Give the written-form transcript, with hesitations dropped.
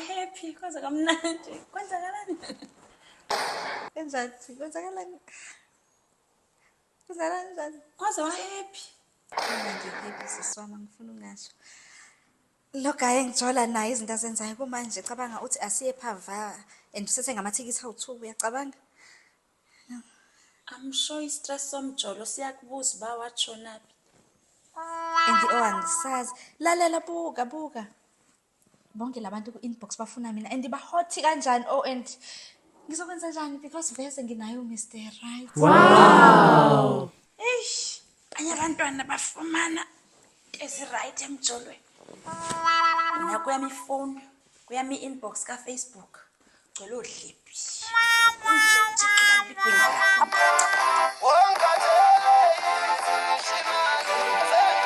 Wa-happy kwaze kamnandi. Kwenzakalani? Kanjani? Kwenzakalani? Kwenzakalani njani? Kwaze wa-happy. Mina ngi-happy sisi wami, angifuni ukungasho. Lo guy engijola naye izinto azenzayo kumanje cabanga uthi asiye ephava and usethenga amathikithi awu-2, uyacabanga? I'm sure i-stress somjolo siyakubuza uba watshonaphi. And oh, angisazi. Lalela, buka buka. Bonke labantu ku-inbox bafuna mina and ba-hot kanjani, oh, and ngizokwenza njani because vese nginayo Mr. Right. Eish, abanye abantwana bafumana ezi-right emjolweni. Mna kuyam ifowuni, kuyam i-inbox kaFacebook. Gcwele oodlipi. Undile Thixo, uba ligwinya lakho.